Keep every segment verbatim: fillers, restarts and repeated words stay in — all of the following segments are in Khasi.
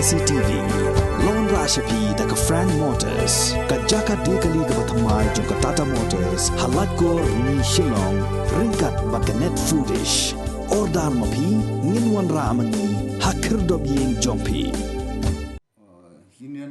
C T V. Lawan rah sha phi da ka Frank Motors, ka jaka de kali kaba thymmai jong ka Tata Motors, ha Laitkor, Rni, Shillong, ryngkat bad ka Net Foodish. Order ma phi, ngin wanrah ma ngi ha khyrdop ïing jong phi.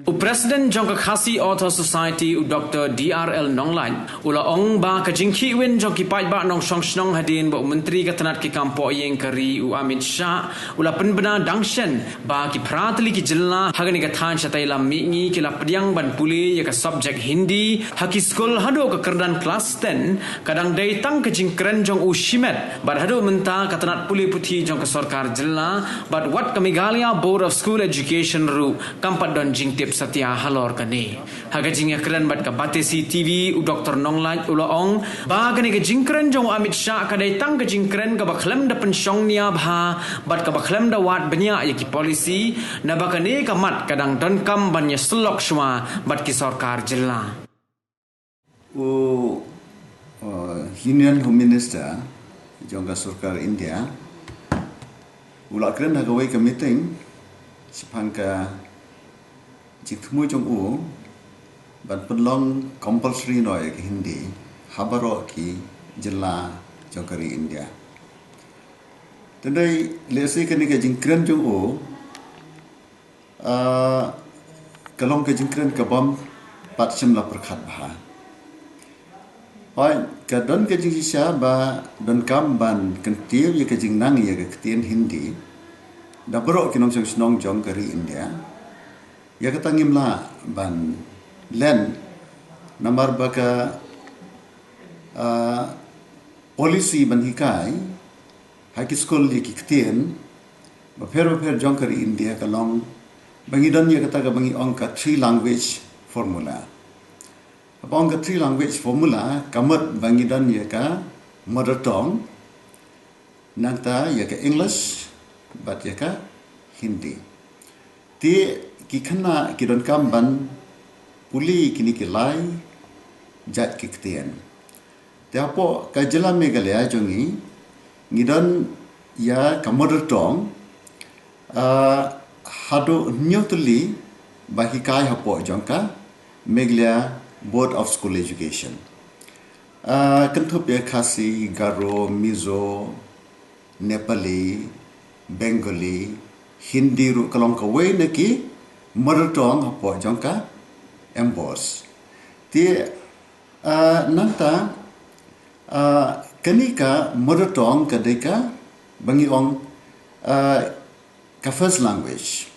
U President jong ka Khasi Author Society, u Doctor D R L Nonglait, u la ong ba ka jingkhih win jong ki paidbah nongshong shnong hadien ba u Myntri ka tnat ki kam poh ïing ka ri, u Amit Shah, u la pynbna dang shen ba ki phra tylli ki jylla ha kane ka thaiñ shatai lam mihngi ki la pdiang ban pule ïa ka subject Hindi ha ki skul haduh ka kyrdan klas ten, ka dang dei tang ka jingkren jong u shimet, bad haduh mynta ka tnat pule puthi jong ka sorkar jylla bad wat ka Meghalaya Board of School Education ruh kam pat don jingtip satia halor kane. Ha ka jingïakren bad ka Batesi T V, u Doctor Nonglait u la ong ba kane ka jingkren jong u Amit Shah ka dei tang ka jingkren kaba khlem da pynshong nia bha bad kaba khlem da wad bniah ïa ki policy, naba kane ka mat ka dang donkam ban ïasyllok shuwa bad ki sorkar jylla. U uh, Union Home Minister jong ka sorkar India u la kren ha kawei ka meeting shaphang ka jingthmu jong u ban pynlong compulsory noh ïa ka Hindi ha baroh ki jylla jong ka ri India. Te dei lehse kane ka jingkren jong u Ah, ka long ka jingkren ka bym pat shym la pyrkhat bha. Hooid, ka don ka jingshisha ba donkam ban kyntiew ïa ka jingnang ïa ka ktien Hindi da baroh ki nongshong shnong jong ka ri India. Ïa kata ngim lah ban len namar ba ka ah, policy ban hikai ha ki skul ïa ki ktien bapher bapher jong ka ri India ka long ba ngi don ïa kata kaba ngi ong ka three language formula. Haba ong ka three language formula ka mut ba ngi don ïa ka mother tongue, nangta ïa ka English bad ïa ka Hindi. Te ki khynnah ki donkam ban pule kine ki lai jait ki ktien. Te hapoh ka jylla Meghalaya jong ngi, ngi don ïa ka mother tongue, ah, haduh hynñiew tylli ba hikai hapoh jong ka Meghalaya Board of School Education. Ah, kynthup ïa Khasi, Garo, Mizo, Nepali, Bengali, Hindi ruh ka long kawei na ki mother tongue hapoh jong ka MBOSE. Te ah, nangta, ah, kane ka mother tongue ka dei kaba ngi ong, ah, ka first language.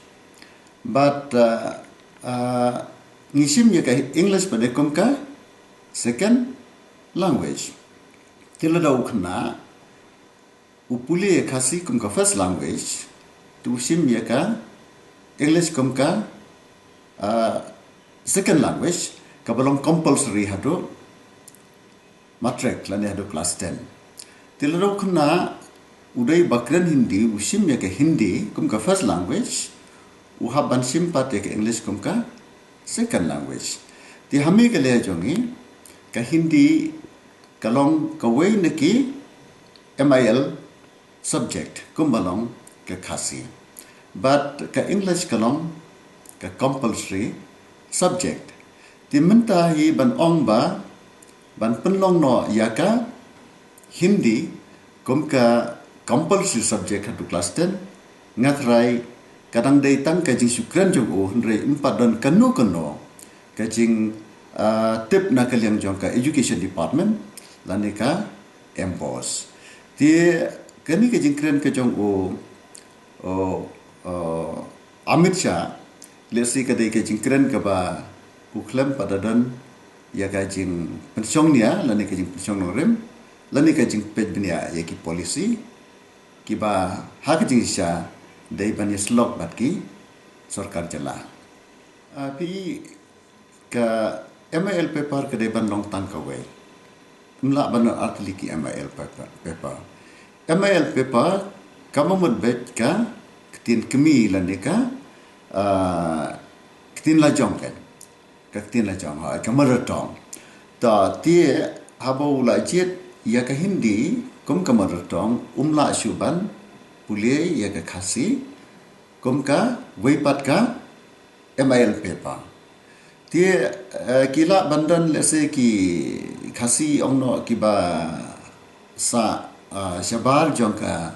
Bad, ah, ah, ngi shim ïa ka English pat de kum ka second language. Te lada u khynnah u pule ïa Khasi kum ka first language, te u shim ïa ka English kum ka, ah, second language, kaba long compulsory haduh matric lane haduh klas ten. Te lada u khynnah u dei ba kren Hindi, u shim ïa ka Hindi kum ka first language, u hap ban shim pat ïa ka English kum ka second language. Te ha Meghalaya jong ngi, ka Hindi ka long kawei na ki MIL subject kumba long ka Khasi. Bad ka English ka long ka compulsory subject. Te mynta hi ban ong ba ban pynlong noh ïa ka Hindi kum ka compulsory subject haduh klas ten, nga tharai ka dang dei tang ka jingsngewkren jong u, hynrei ym pat don kano kano ka jing, ah, tip na ka liang jong ka education department lane ka MBOSE. Te kane ka jingkren ka jong u, u, u Amit Shah, lehse ka dei ka jingkren kaba u khlem pat da don ïa ka jingpynshong nia lane ka jingpynshong nongrim lane ka jingpeit bniah ïa ki policy kiba ha ka jingshisha dei ban ïasyllok bad ki sorkar jylla. Ah, phi, ka MIL paper ka dei ban long tang kawei. Ym lah ban long artylli ki MIL paper, paper. MIL paper kaba mut beit ka ktien kmie lane ka, ah, ktien lajong kan. Ka ktien lajong, ha, ka mother tongue. Ta te haba u la jied ïa ka Hindi kum ka mother tongue, um lah shuh ban pule ïa ka Khasi kum ka wei pat ka M I L paper. Te, eh, ki lah ban don lehse ki Khasi ong noh kiba sah, ah, shabar jong ka,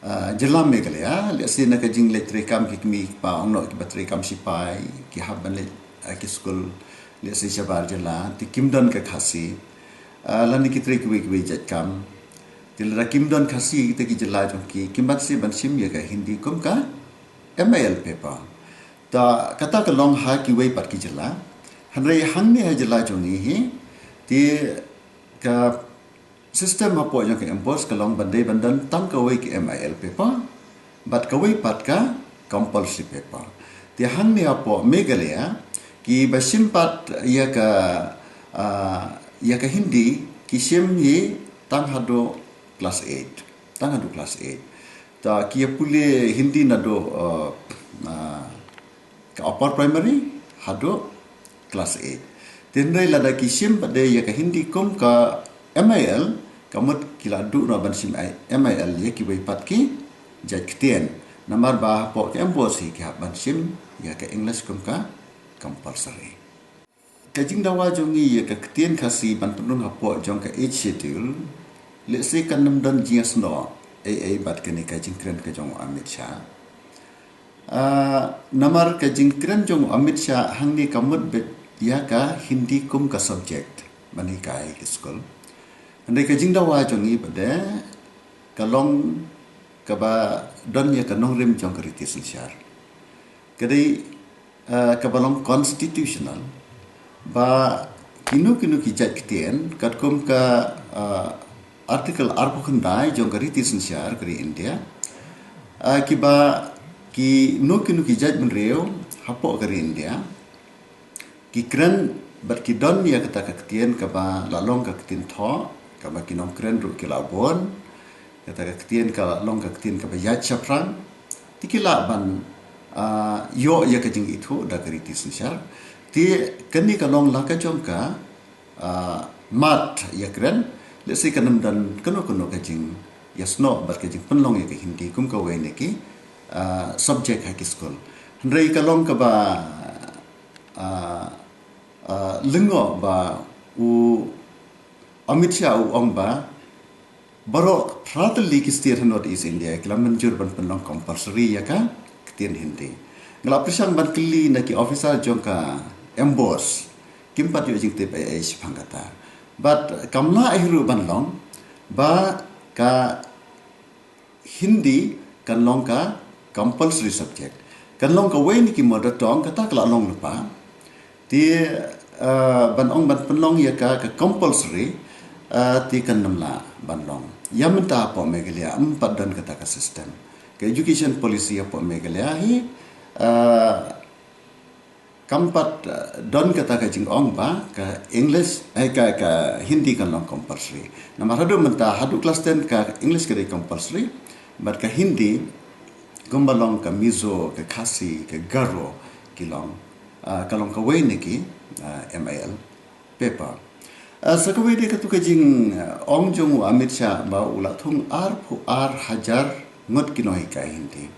ah, jylla Meghalaya, lehse na ka jingleit treikam ki kmie ki kpa ong noh kiba treikam shipai, ki hap ban leit, ah, ki skul, lehse shabar jylla, te kim don ka Khasi, ah, lane ki trei kiwei kiwei jait kam. Te lada kim don Khasi kita ki jylla jong ki, kim pat sah ban shim ïa ka Hindi kum ka M I L paper. Ta kata ka long ha kiwei pat ki jylla. Hynrei hangne ha jylla jong ngi hi, te ka system hapoh jong ka MBOSE ka long ban dei ban don tang kawei ka M I L paper bad kawei pat ka compulsory paper. Te hangne hapoh Meghalaya kiba shim pat ïa ka, ah, ïa ka Hindi ki shim hi tang haduh class eight. Tang haduh class eight. Ta ki ïa pule Hindi naduh, uh, uh, ka upper primary haduh class eight. Te hynrei lada ki shim pat de ïa ka Hindi kum ka M I L, ka mut ki la duh noh ban shim I-, M I L ïa kiwei pat ki jait ktien. Namar ba hapoh ka MBOSE hi ki hap ban shim ïa ka English kum ka compulsory. Ka jingdawa jong ngi ïa ka ktien Khasi ban pynrung hapoh jong ka Eighth Schedule, lehse kan ym don jingïasnoh ei ei bad kane ka jingkren ka jong u Amit Shah. Ah, namar ka jingkren jong u Amit Shah hangne ka mut beit ïa ka Hindi kum ka subject ban hikai ha ki skul. Hynrei ka jingdawa jong ngi pat de ka long kaba don ïa ka nongrim jong ka riti synshar. Ka dei, eh, kaba long constitutional ba kino kino ki jait ktien katkum ka, eh, Article arphew khyndai jong ka riti synshar ka ri India, eh, kiba kino kino ki jait bynriew hapoh ka ri India ki kren bad ki don ïa kata ka ktien kaba la long ka ktien thoh, kaba ki nongkren ruh ki la bun, kata ka ktien ka la long ka ktien kaba ïaid shaphrang, te ki lah ban, ah, ïoh ïa ka jingithuh da ka riti synshar. Te kane ka long la ka jong ka, ah, mat ïakren, lehse kan ym don kano kano ka jingïasnoh bad ka jingpynlong ïa ka Hindi kum kawei na ki, ah, subject ha ki skul. Hynrei ka long kaba, ah, ah, lyngngoh ba u Amit Shah u ong ba baroh phra tylli ki state ha North East India ki la mynjur ban pynlong compulsory ïa ka ktien Hindi. Nga la pyrshang ban kylli na ki officer jong ka MBOSE, kim pat ïoh jingtip ei ei shaphang kata. Bad kam lah ei ruh ban long ba ka Hindi kan long ka compulsory subject. Kan long kawei na ki mother tongue, kata ka la long lypa. Te, eh, ban ong ban pynlong ïa ka, ka compulsory, eh, te kan ym lah ban long. Ïa mynta hapoh Meghalaya ym pat don kata ka system. Ka education policy hapoh Meghalaya hi, eh, kam pat, eh, don kata ka jingong ba ka English, eh, ka, ka Hindi kan long compulsory. Namar haduh mynta, haduh class ten ka English ka dei compulsory, bad ka Hindi kumba long ka Mizo, ka Khasi, ka Garo ki long, ah, ka long kawei na ki, ah, M I L paper. Ah, sa kawei de katu ka jing, ah, ong jong u Amit Shah ba u la thung arphew ar hajar ngut ki nonghikai Hindi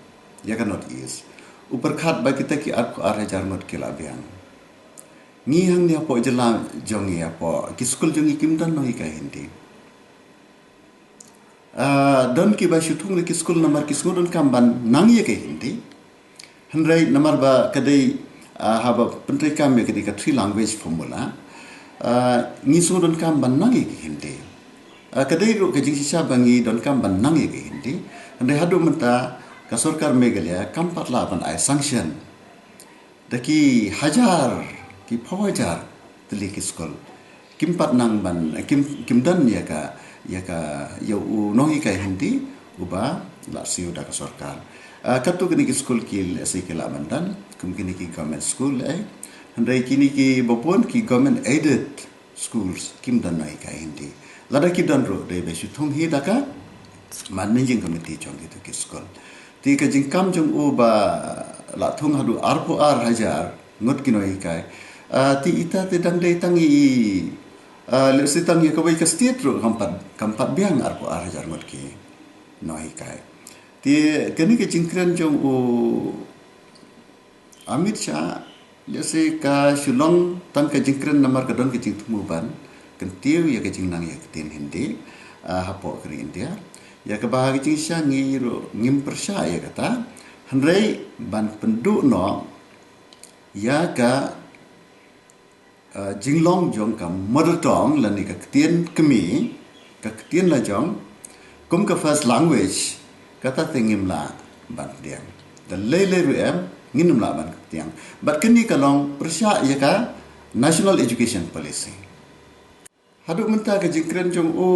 ïa ka North East. U pyrkhat ba kita ki arphew ar hajar ngut ki la biang. Ngi hangne hapoh jylla jong ngi hapoh ki skul jong ngi kim don nonghikai Hindi. Ah, don kiba shu thung na ki skul namar ki sngewdonkam ban nang ïa ka Hindi. Hynrei namar ba ka dei, ah, haba pyntreikam ïa ka dei ka three language formula, ah, ngi sngewdonkam ban nang ïa ka Hindi. Ah, ka dei ruh ka jingshisha ba ngi donkam ban nang ïa ka Hindi. Hynrei haduh mynta ka sorkar Meghalaya kam pat lah ban ai sanction. Da ki hajar, ki phew hajar tylli ki skul kim pat nang ban, kim, kim don ïa ka, ïa ka, ïa u nonghikai Hindi uba la siew da ka sorkar. Ah, katto katne ki skul ki lehse ki lah ban don, kum kine ki government school, eh. Hynrei kine kiba bun ki government aided schools kim don nonghikai Hindi. Lada ki don ruh dei ba shu thung hi da ka managing committee jong kito ki skul. Te ka jingkam jong u ba la thung haduh arphew ar hajar ngut ki nonghikai. Ah, te ita te dang dei tang i, ah, lehse tang ïa kawei ka state ruh kam pat, kam pat biang arphew ar hajar ngut ki nonghikai. Te kane ka jingkren jong u Amit Shah, lehse ka shu long tang ka jingkren namar ka don ka jingthmu ban kyntiew ïa ka jingnang ïa ka ktien Hindi, ah, hapoh ka ri India. Ïa kaba ha ka jingshisha ngi ruh ngim pyrshah ïa kata. Hynrei ban pynduh noh ïa ka, ah, jinglong jong ka mother tongue lane ka ktien kmie, ka ktien lajong kum ka first language, kata te ngim lah ban pdiang. Da lei lei ruh em, ngin ym lah ban pdiang. Bad kane ka long pyrshah ïa ka National Education Policy. Haduh mynta ka jingkren jong u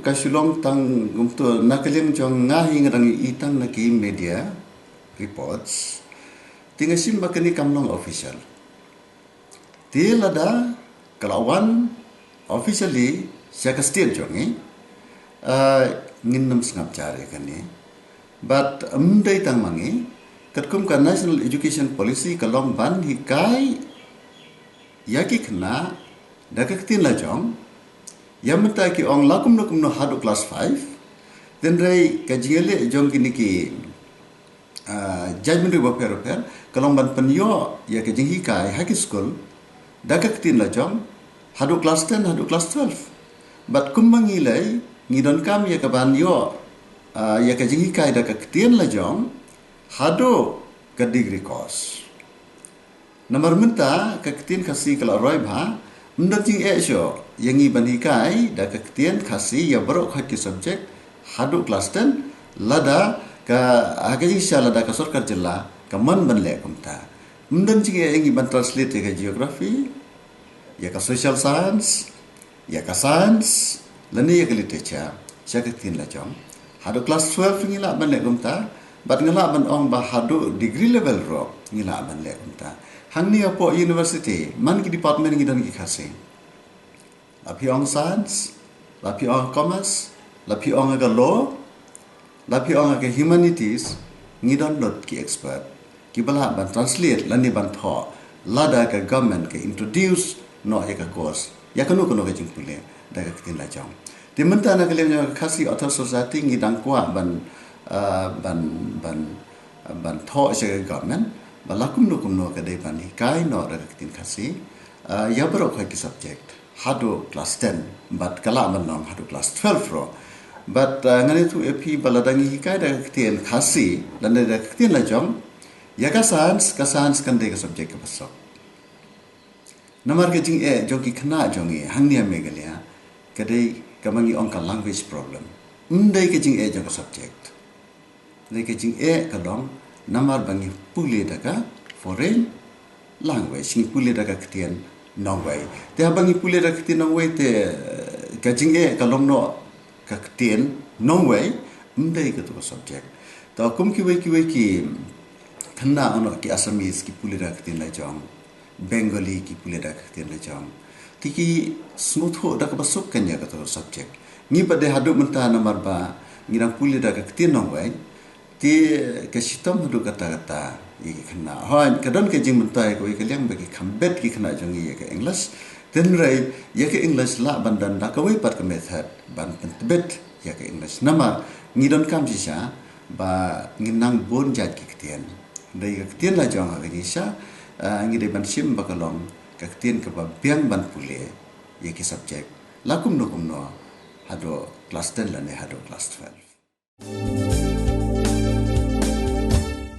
ka shu long tang kumto, na ka liang jong nga hi nga dang ïohi tang na ki media reports. Te nga shim ba kane kam long official. Te lada ka la wan officially sha ka state jong ngi, ah, ngin ym sngap jar ïa kane. Bad ym dei tang ma ngi, katkum ka National Education Policy ka long ban hikai ïa ki khynnah da ka ktien lajong, ïa mynta ki ong la kumno kumno haduh class five. Hynrei ka jingïaleh jong kine ki, ah, jait bynriew bapher bapher ka long ban pynïoh ïa ka jinghikai ha ki skul da ka ktien lajong haduh class ten, haduh class twelve. Bad kumba ngi lei, ngi donkam ïa ka ban ïoh, ah, ïa ka jinghikai da ka ktien lajong haduh ka degree course. Namar mynta ka ktien Khasi ka la roi bha, ym don jingeh shuh ïa ngi ban hikai da ka ktien Khasi ïa baroh khoit ki subject haduh class ten, lada ka, ha ka jingshisha lada ka sorkar jylla ka mon ban leh kumta. Ym don jingeh ïa ngi ban translate ïa ka geography, ïa ka social science, ïa ka science lane ïa ka literature sha ka ktien lajong. Haduh class twelve ngi lah ban leh kumta, bad nga lah ban ong ba haduh degree level ruh ngi lah ban leh kumta. Hangne hapoh university, man ki department ngi don ki Khasi. La phi ong science, la phi ong commerce, la phi ong ka law, la phi ong ka humanities, ngi don lut ki expert kiba lah ban translate lane ban thoh lada ka government ka introduce noh ïa ka course, ïa kano kano ka jingpule da ka ktien lajong. Te mynta na ka liang jong ka Khasi Author Society ngi dang kwah ban, ah, ban, ban, ban thoh sha ka government ba la kumno kumno ka dei ban hikai noh da ka ktien Khasi, ah, ïa baroh khoit ki subject haduh class ten, bad ka lah ban long haduh class twelve ruh. Bad, ah, ngan ïathuh ïa phi ba lada ngi hikai da ka ktien Khasi lane da ka ktien lajong, ïa ka science, ka science kan dei ka subject kaba suk. Namar ka jingeh jong ki khynnah jong ngi hangne ha Meghalaya ka dei kaba ngi ong ka language problem. Ym dei ka jingeh jong ka subject. Dei ka jingeh ka long namar ba ngi pule da ka foreign language, ngi pule da ka ktien nongwei. Te haba ngi pule da ka ktien nongwei te, eh, ka jingeh ka long noh ka ktien nongwei, ym dei kato ka subject. Te kum kiwei kiwei ki khynnah, noh ki Assamese ki pule da ka ktien lajong, Bengali ki pule da ka ktien lajong. Te ki sngewthuh da kaba suk kan ïa kato ka subject. Ngi pat de haduh mynta namar ba ngi dang pule da ka ktien nongwei, te ka shitom haduh katta katta ïa ki khynnah. Hooid, ka don ka jingmyntoi kawei ka liang ba ki kham bet ki khynnah jong ngi ïa ka English. Hynrei ïa ka English lah ban don da kawei pat ka method ban pyntbit ïa ka English. Namar ngi donkam shisha ba ngin nang bun jait ki ktien. Dei ka ktien lajong ha ka jingshisha, ah, ngi dei ban shim ba ka long ka ktien kaba biang ban pule ïa ki subject la kumno kumno haduh class ten lane haduh class twelve.